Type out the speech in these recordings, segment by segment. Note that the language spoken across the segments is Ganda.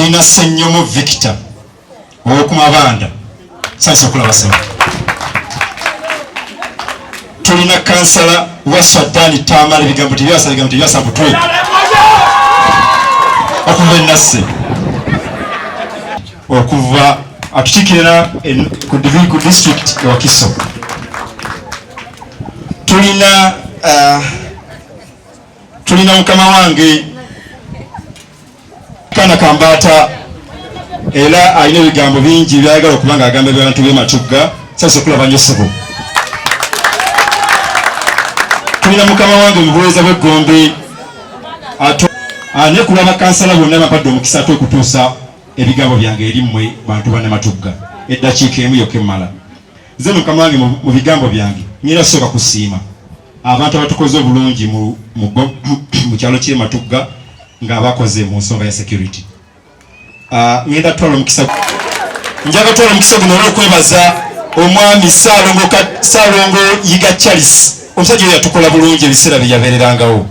Tulina Ssenyomo Victor ow'okumabanda, sanyusa okulaba ssebo. Tulina kansala wa Swadani Tamale, ebigambo tebyasa, ebigambo tebyasa mutwe, okuva e Nasse, okuva atukiikirira ku district e Wakiso. Tulina mukama wange Kana Kambaata, era alina ebigambo bingi byayagala okuba nga agamba abantu b'e Matugga. Sasa okulaba nnyo ssebo. Tulina mukama wange mu buweereza bw'eggombe ne kulaba kansala bonna bampadde omukisa ate okutuusa ebigambo byange eri mmwe bantu bannamatugga eddakiika emu yokka emmala. Nze mukama wange mu bigambo byange ngenda sooka kusiima abantu abatukoze obulungi mu kyalo ky'e Matugga nga bakoze mu nsonga ya security. Ngenda twala omukisa, njaga twala omukisa guno olw'okwebaza omwami Ssalongo Yiga Charles, omusajja oyo yatukola bulungi ebiseera bye yabeererangawo.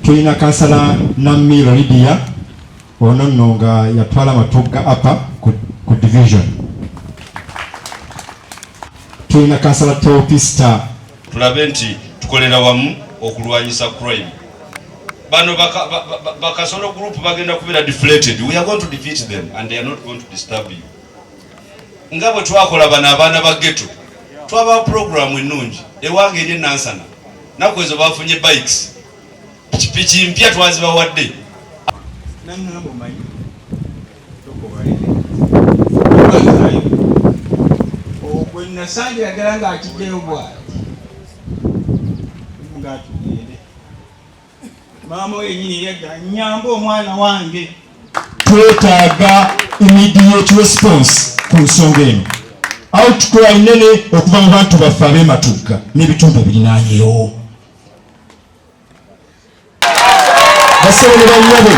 Tulina kansala Namiro Lydia, ono nno nga yatwala Matugga Upper ku division. Tulina kansala Teopista. Tulabe nti tukolera wamu okulwanyisa crime. Bano bakasolo group bagenda kubeera deflated. We are going to defeat them and they are not going to disturb you. Nga bwe twakola bano abaana ba ghetto, twabawa program ennungi ewange eri enansana. Naku ezo bafunye bikes, pikipiki mpya twazibawadde. Nangamba omanyi ogwe nasangira ddala ng'akijjayo bw'ati ng'atugende maama we yennyini yadda nyamba omwana wange. Twetaaga immediate response ku nsonga eno, outcry nene okuva mu bantu baffe ab'ematugga n'ebitundu ebirinaanyeewo. Basebo ne bannyabo,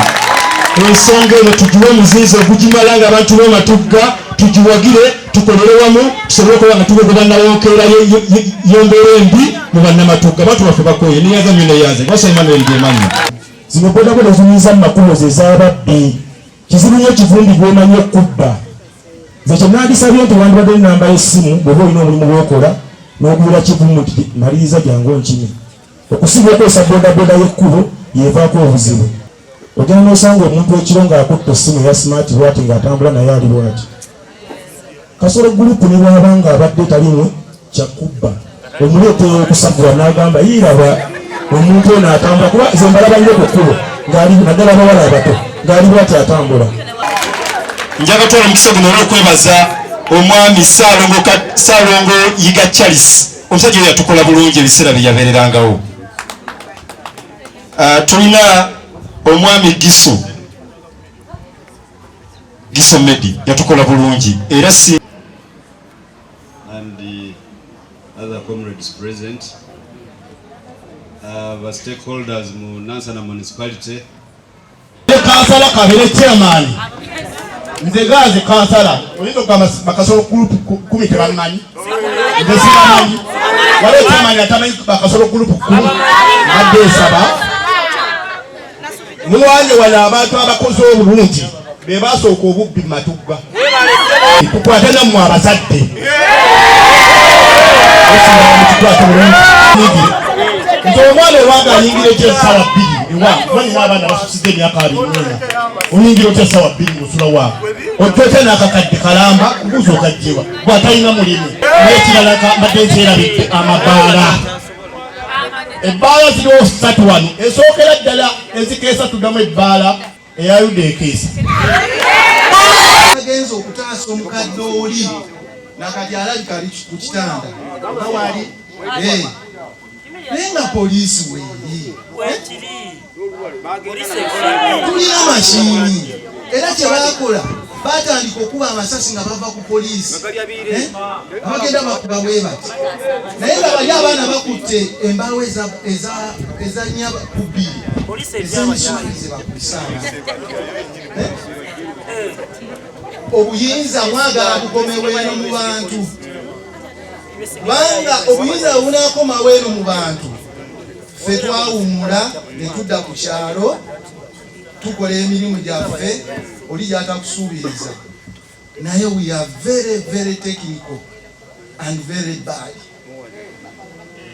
ensonga eno tugiwe omuzinzi ogugimala nga abantu b'ematugga tugiwagire, tukolere wamu tusobole okuba nga tugogoba nawonkeera y'embeera embi mu bannamatugga. Abantu baffe bakooye. Neyanza nnyo, neyanze Gwasa Emmanuel Gemanyi. Zino bodaboda ziyinza mu makubo ze z'ababbi. Kizibu nnyo Kivumbi gw'omanyi okukubba. Nze kye nandisabye nti wandibadde n'ennamba y'essimu bw'oba olina omulimu gw'okola n'ogulira Kivumbi nti maliriza jangu onkime. Okusinga okukozesa bodaboda y'ekkubo y'evaako obuzibu. Ogenda n'osanga omuntu ekiro ng'akutte essimu eya smart bw'ati ng'atambula naye ali bw'ati. Kasolo Group ne bw'aba ng'abadde talimu kyakubba omuleetera okusagula n'agamba yiiraba omuntu ono atambula, kuba nze mbalaba nnyo ku kkubo ng'ali naddala abawala abato ng'ali bw'ati atambula. Njaga twala omukisa guno olw'okwebaza omwami Ssalongo Yiga Charles, omusajja oyo yatukola bulungi ebiseera bye yabeererangawo. Tulina omwami Giso Medi, yatukola bulungi era si and the other comrades present, the stakeholders mu Nansana municipality. Kansala kabere chairman, nze gaze kansala oyinza okugamba bakasolo group 10 tebamanyi, nze sibamanyi. Waliwo chairman atamanyi bakasolo group 10. Mbadde nsaba mulwanye wano abantu abakoze obulungi be basooka obubbi mu Matugga, tukwate nammwe abazadde tukwate bulungi nti omwana owange ayingira etya essaawa 2 ewa manyi abaana basusiza emyaka 24, oyingira otya essaawa 2 ng'osula waabwe, ojja otya n'akakadde kalamba mbuuzi okajjewa bw'atalina mulimu. N'ekirala mbadde nkyerabidde, amabaala, ebbaala ziriwo ssatu wano. Esookera ddala ezikeesa tuddamu ebbaala eya Yuda ekeesa. Agenza okutaasa omukadde oli nakati alabika ali ku kitanda oba wali, naye nga poliisi weeri, tulina mashini. Era kyebakola batandika okuba amasasi nga bava ku poliisi, abagenda bakuba bwe bati, naye nga bali abaana bakutte embaawo eza 4 ku 2 ez'emisumaali ze bakubisa abantu. Obuyinza mwagala bukomewo eno mu bantu, kubanga obuyinza bwe bunaakomawo eno mu bantu, Ffe twawummula ne tudda ku kyalo tukola emirimu gyaffe oli gy'atakusuubiriza, naye we are very very technical and very bad.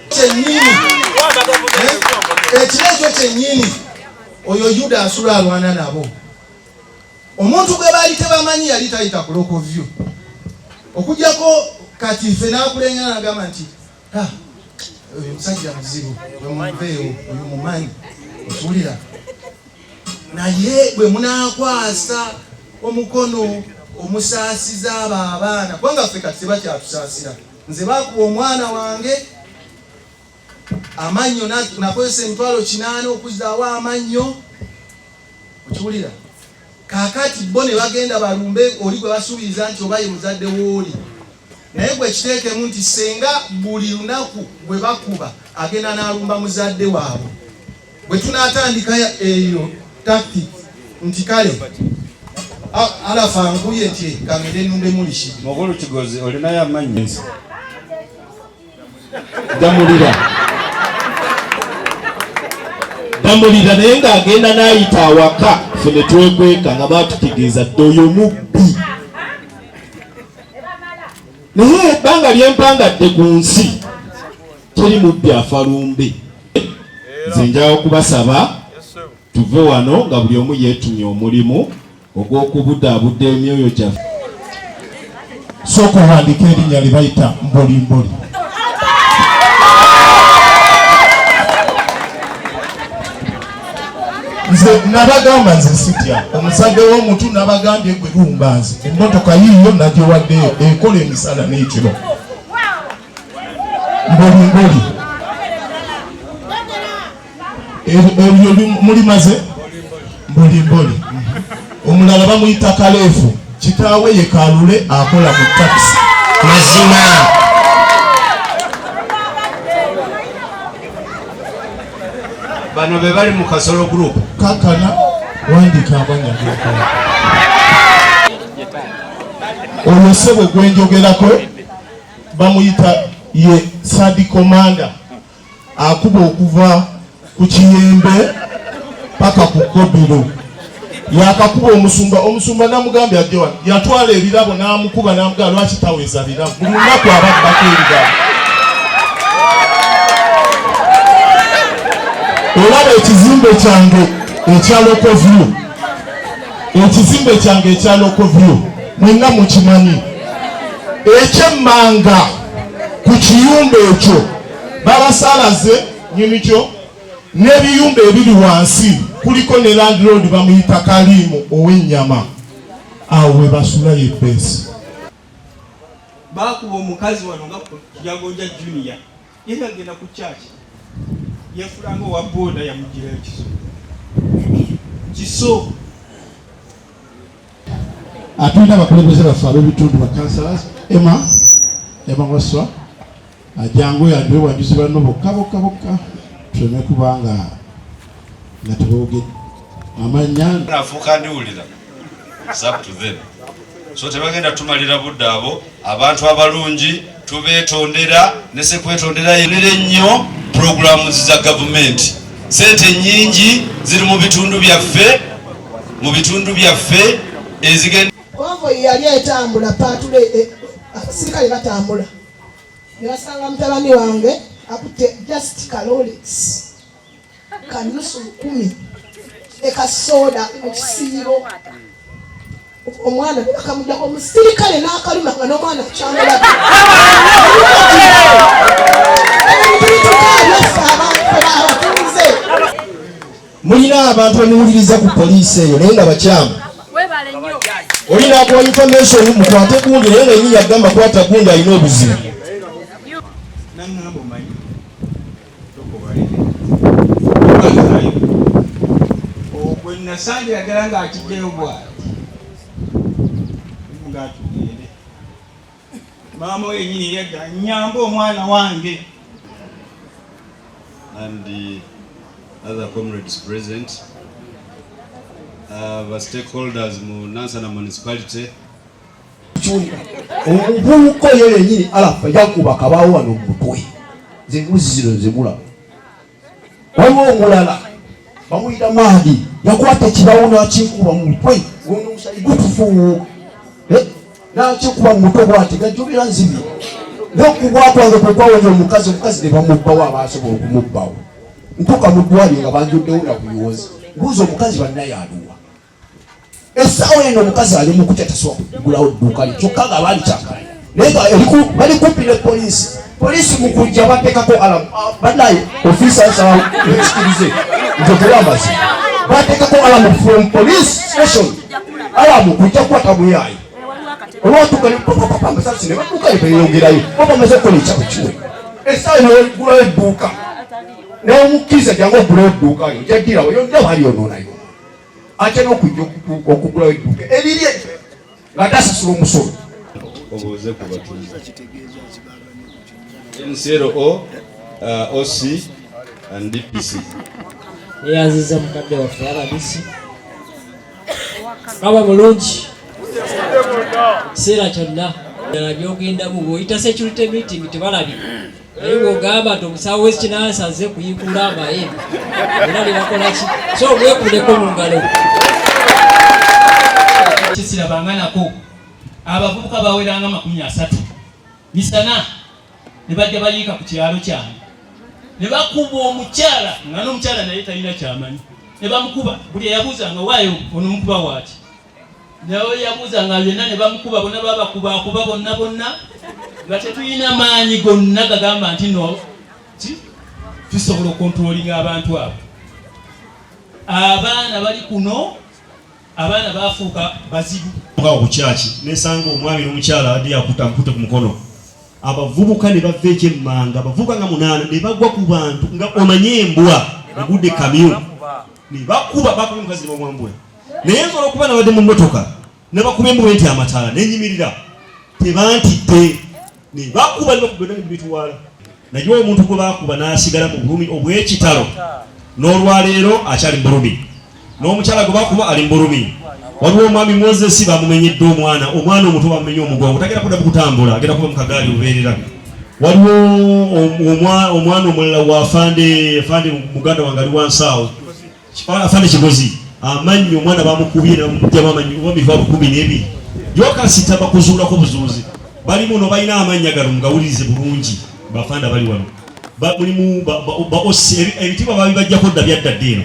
Kyennyini ekiro ekyo kyennyini oyo Yuda asula alwana nabo. Omuntu gwe baali tebamanyi yali tayita ku local view okujjako kati ffe n'akulengera n'agamba nti ha oyo musajja muzibu wemuveewo oyo mumanyi okiwulira naye bwe munaakwasa omukono omusaasiza abo abaana kubanga ffe kati tebakyatusaasira nze bakuba omwana wange amannyo nakozesa 800,000 okuzzaawo amannyo okiwulira kaakati bo ne bagenda balumbe oli gwe basuubiriza nti oba ye muzadde w'oli naye gwe kiteekemu nti senga buli lunaku gwe bakuba agenda n'alumba muzadde waabwe bwe tunaatandika eyo tactic nti kale alafa nkuye nti kangende nnumbe mulishidi Mukulu Kigozi olinayo amannyo Damulira Damulira naye ng'agenda n'ayita awaka ffe ne twekweka nga baatutegeeza dda oyo mubbi naye ebbanga lye mpangadde ku nsi teri mubbi afa lumbe. Nze njagala okubasaba tuve wano nga buli omu yeetumye omulimu ogw'okubudaabuda emyoyo gyaffe. Sooka owandiike erinnya lye bayita mbolimboli. Nze nabagamba nze sitya omuzadde w'omuntu, nabagambye gwe lumba nze emmotoka yiiyo nagiwaddeyo ekola emisana n'ekiro. Mbolimboli ebyo mulimaze mbolimboli. Omulala bamuyita Kaleefu, kitaawe ye Kalule akola mu takisi. Mazima bano be bali mu Kasolo Group. Kakana wandika amanya gekola. Oyo ssebo gwenjogerako bamuyita ye Sadi Commander, akuba okuva ku Kiyembe paka ku Kobiro. Yakakuba omusumba, omusumba namugambye ajje wano, yatwala ebirabo n'amukuba n'amugamba lwaki taweza birabo, buli lunaku ababbako ebirabo. Olaba ekizimbe kyange ekya Local View, ekizimbe kyange ekya Local View mwenna mukimanyi, ekyemmanga ku kiyumba ekyo babasalaze nyinikyo n'ebiyumba ebiri wansi kuliko ne landlord bamuyita Kalimu ow'ennyama, awo we basula ye base. Baakuba omukazi wano nga Kijagonja Junior yali agenda ku church yeefulanga owa boda yamugirayo kiso kiso. Atulina abakulembeze baffe ab'ebitundu ba councillors Emma Emma Wasswa ajangu yanjule bwanjuzi banno bokka bokka bokka tuleme kubanga nga teboogedde amannya. Nafuuka ndiwulira. It's up to them. So tebagenda tumalira budde abo abantu abalungi tubeetondera ne sekwetondera yenere nnyo programs za gavumenti. Sente nnyingi ziri mu bitundu byaffe, mu bitundu byaffe ezigenda. Konvoyi yali etambula paatule, abasirikale batambula ne basanga mutabani wange akutte just ka Rolex ka nusu lukumi ne ka soda mu kisiibo. Omwana ne bakamuggyako omusirikale n'akaluma nga n'omwana akyamulaba. Abatuuze mulina abantu bamuwuliriza ku poliisi eyo naye nga bakyamu. Oli n'akuwa information mukwate gundi naye nga yennyini yagamba kwata gundi alina obuzibu. Naŋŋamba omanyi tokobalire okazayo ogwe nasangira ddala ng'akijjayo bw'ati ng'atugende maama we yennyini yadda nyamba omwana wange. And the other comrades present, the stakeholders mu Nansana municipality. Omuvubuka oyo yennyini Arafa yakuba kabaawo wano mu mutwe. Nze embuzi zino nze mulaba. Waliwo omulala bamuyita Mahdi, yakwata ekibawo n'akinkuba mu mutwe, guno omusaayi gutufuuwuuka, n'akinkuba mu mutwe bw'ati, gajjubira nzibye. N'okugwa kwange kwe kwawonya omukazi, omukazi ne bamubbawo, abaasobola okumubbawo. Ntuuka mu ddwaliro nga banjuddewo na buyozi, mbuuza omukazi bannaye aluwa? Essaawa eno omukazi ali mu kutya, tasobola kugulawo dduuka lye, kyokka nga baali kyakalanya, naye nga bali kumpi ne poliisi. Poliisi mu kujja bateekako alamu. Bannaye ofiisa, nsaba nzikirize njogere amazima, bateekako alamu from police station, alamu kujja kukwata muyaayi. Olwatuuka ne papapapa amasasi ne badduka ne beeyongerayo, bo bamaze okukola ekyabo kiwe. Essaawa eno ogulawo edduuka n'omukkiriza, jangu ogulawo edduuka lyo, ojja ddirawo yonna balyonoona atya n'okujja okugulawo edduuka erirye nga tasasula omusolo. Obuuze ku batuuze NCLO, OC and DPC. Neyanziza mukadde waffe RDC, kaba bulungi kiseera kyonna ddala byogendamu. Bw'oyita security meeting tebalabika, naye bw'ogamba nti omusawo w'ekinansi azze kuyiikuula amayembe, era ne bakola ki? So mwekubireko mu ngalo. Kisirabanga nako abavubuka baweranga 30 misana ne bajja bayiika ku kyalo kyange ne bakuba omukyala, nga n'omukyala naye talina kyamanyi, ne bamukuba. Buli eyabuuzanga, waayo ono mukuba waaki? Nawe yabuuzanga byonna ne bamukuba bonna, babakubakuba bonna bonna, nga tetulina maanyi gonna gagamba nti no tusobola okukontrolinga abantu abo. Abaana bali kuno, abaana bafuuka bazibu. Awo ku kyaki nesanga omwami n'omukyala adde akuta amukute ku mukono, abavubuka ne bava ekyemmanga, abavubuka nga 8 ne bagwa ku bantu nga omanye embwa egudde kamyu, ne bakuba bakuba omukazi ne bamwambula. Naye nze olwokuba nabadde mu mmotoka, ne bakuba embwa nti amataala, nenyimirira tebantidde, ne bakuba ne bakuba byonna bitwala. Naye omuntu gwe bakuba n'asigala mu bulumi obw'ekitalo, n'olwaleero akyali mu bulumi, n'omukyala gwe bakuba ali mu bulumi. Waliwo omwami Moses bamumenyedde omwana, omwana omuto bamumenye omugongo, tagenda kuddamu kutambula, agenda kuba mu kagaali lubeerera. Waliwo omwana omulala wa afande, afande muganda wange ali wansi awo, afande Kigozi, amannyo omwana bamukubye namugjamu amannyo oba mitwalo 12 gyokasita bakuzuulako buzuuzi. Bali muno balina amannya gano, mugawulirize bulungi. Bafanda bali wano, mulimu ebitiibwa babibajjako dda, byadda dda eno.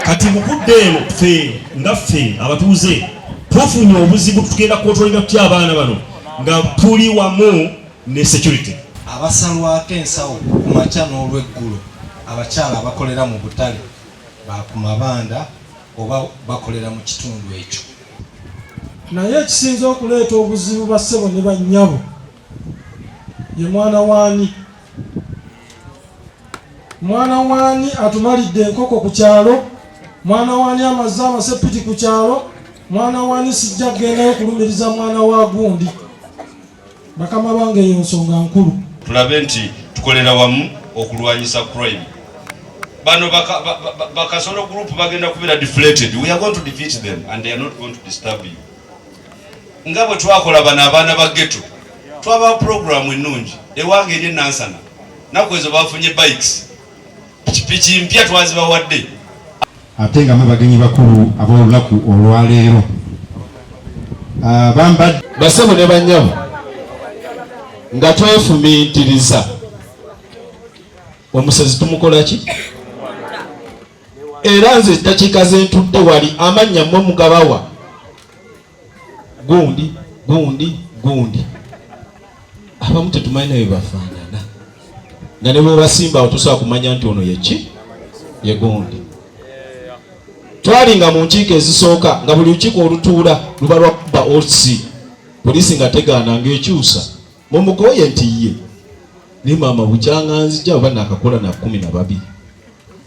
Kati mukudda eno ffe nga ffe abatuuze tufunye obuzibu, tugenda kukontrolinga tutya abaana bano nga tuli wamu ne security? Abasalwako ensawo ku makya n'olweggulo, abakyala abakolera mu butale ba ku mabanda oba bakolera mu kitundu ekyo. Naye ekisinze okuleeta obuzibu bassebo ne bannyabo ye mwana w'ani? Mwana w'ani atumalidde enkoko ku kyalo? Mwana w'ani amazze amasepiti ku kyalo? Mwana w'ani? Sijja kugendayo kulumiriza mwana wa gundi. Bakama bange, eyo nsonga nkulu. Tulabe nti tukolera wamu okulwanyisa crime. Bano bakasolo group bagenda kubeera deflated. We are going to defeat them and they are not going to disturb you. Nga bwe twakola bano abaana ba ghetto, twabawa programu ennungi ewange eri enansana, naku ezo bafunye bikes, pikipiki mpya twazibawadde. Ate nga mwe bagenyi bakulu ab'olunaku olwaleero, bambadde Basebo ne bannyabo, nga twefumiitiriza, omusezi tumukola ki? Era nze eddakiika zentudde wali, amannya mmwe mugabawa, gundi gundi gundi, abamu tetumanyi naye bafaanana, nga ne bwebasimba awo tosobola kumanya nti ono yeki ye gundi. Twalinga mu nkiiko ezisooka nga buli lukiiko olutuula luba lwa kuba OC, poliisi nga tegaana ng'ekyusa mumugoye nti ye naye maama bukyanga nzija oba nakakola na 12,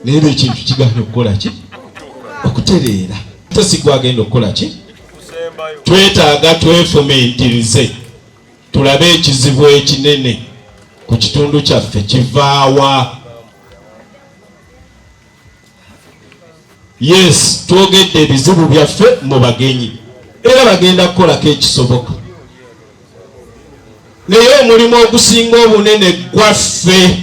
naye era ekintu kigaana okukola ki okutereera, tesigwa agenda okukola ki. Twetaaga twefumintirize tulabe ekizibu ekinene ku kitundu kyaffe kivaawa. Yes, twogedde ebizibu byaffe mu bagenyi, era bagenda kukolako ekisoboka, naye omulimu ogusinga obunene gwaffe.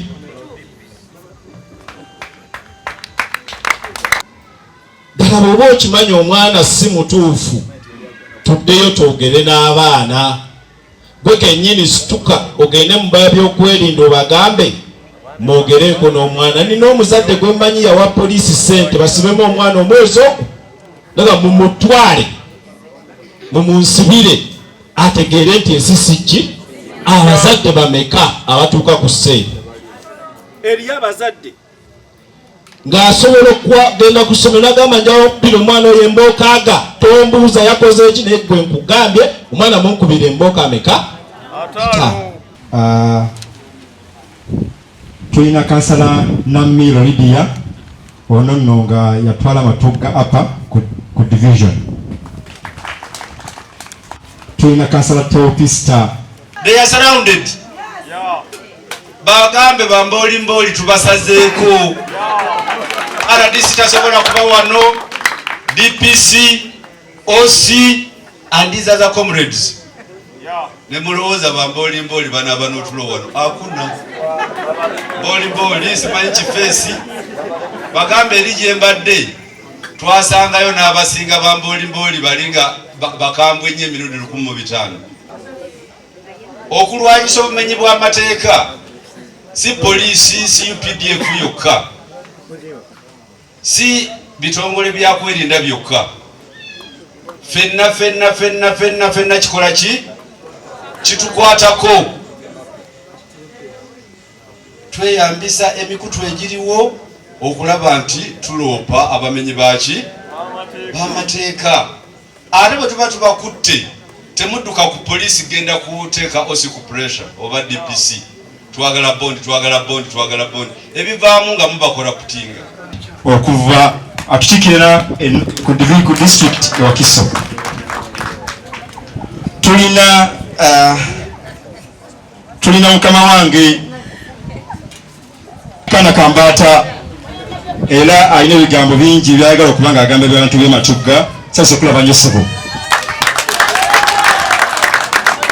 Ddala bw'oba okimanyi omwana si mutuufu, tuddeyo twogere n'abaana. Gwe kennyini situka ogende mu babyokwerinda obagambe mwogereeko n'omwana. Nina omuzadde gwe mmanyi yawa poliisi ssente basibemu omwana omwezi ogwo, naga mumutwale mumunsibire ategeere nti ensi si ki. Abazadde bameka abatuuka ku ssente? Eriyo abazadde ng'asobola okugenda ku ssomero nagamba njawo okubira omwana oyo embooka aga tombuuza yakoze eki, naye gwe nkugambye omwana munkubira embooka ameka? Ataano. Tulina kansala Namiro Lydia, ono nno nga yatwala Matugga Upper ku division. Tulina kansala Teopista. They are surrounded. Bagambe bambolimbooli tubasazeeko. RDC tasobola kuba wano, DPC, OC and these other comrades. Ne mulowooza bambolimbooli banaaba n'otulo wano. Hakuna. Mbolimbooli simanyi kifeesi. Bagambe eri gye mbadde twasangayo n'abasinga bambolimbooli bali nga bakambwe nnyo emirundi 1500. Okulwanyisa obumenyi bw'amateeka si poliisi, si UPDF yokka, si bitongole bya kwerinda byokka. Fenna, fenna, fenna, fenna, fenna kikola ki? Kitukwatako. Tweyambisa emikutu egiriwo okulaba nti tuloopa abamenyi baki? B'amateeka. Ate bwe tuba tubakutte temudduka ku poliisi genda kuteeka OC ku pressure oba DPC. Twagala bondi, twagala bondi, twagala bondi. Ebivaamu nga mubakola kutinga. Okuva atukiikirira ku district e Wakiso. Tulina mukama wange Kana Kambaata, era alina ebigambo bingi by'ayagala okuba ng'agamba abantu b'e Matugga. Sasa okulaba nnyo ssebo.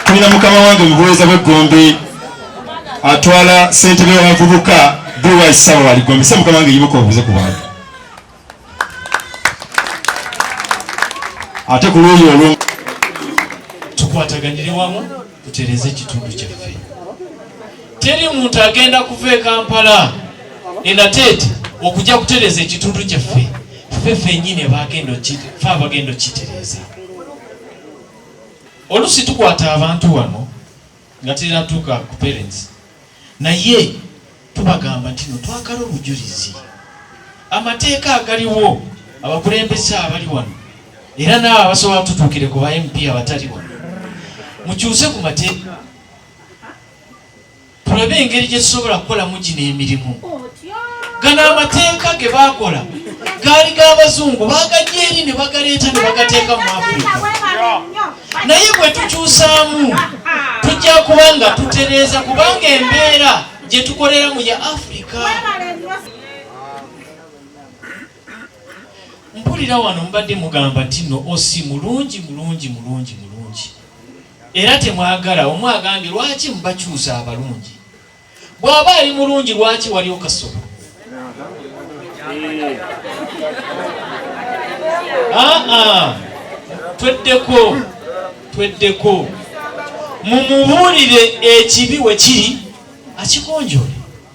Tulina mukama wange mu buweereza bw'eggombe atwala ssentebe w'abavubuka BY Ssabawali Gombe. Sse mukama wange yimuka obuuze ku bantu. Ate ku luuyi olwo tukwataganire wamu tutereeze ekitundu kyaffe. Teri muntu agenda kuva e Kampala e Nateete okujja kutereeza ekitundu kyaffe. Ffe ffennyini ffe abagenda okukitereeza. Oluusi tukwata abantu wano nga terinatuuka ku parents, naye tubagamba nti no twagala obujulizi. Amateeka agaliwo, abakulembeze abali wano era n'abo abasobola tutuukire ku ba MP abatali wano, mukyuse ku mateeka tulabe engeri gye tusobola kukolamu gino emirimu. Gano amateeka ge baakola gaali g'abazungu, baagajja eri ne bagaleeta ne bagateeka mu Afrika. Naye bwe tukyusaamu tujja kuba nga tutereeza, kubanga embeera gye tukoleramu ya Afrika. Mpulira wano mubadde mugamba nti no OC mulungi, mulungi, mulungi, mulungi, era temwagala. Omu agambye lwaki mubakyusa abalungi? Bw'aba ali mulungi lwaki wali okasobo? Tweddeko, tweddeko, mumubuulire ekibi we kiri akikonjole.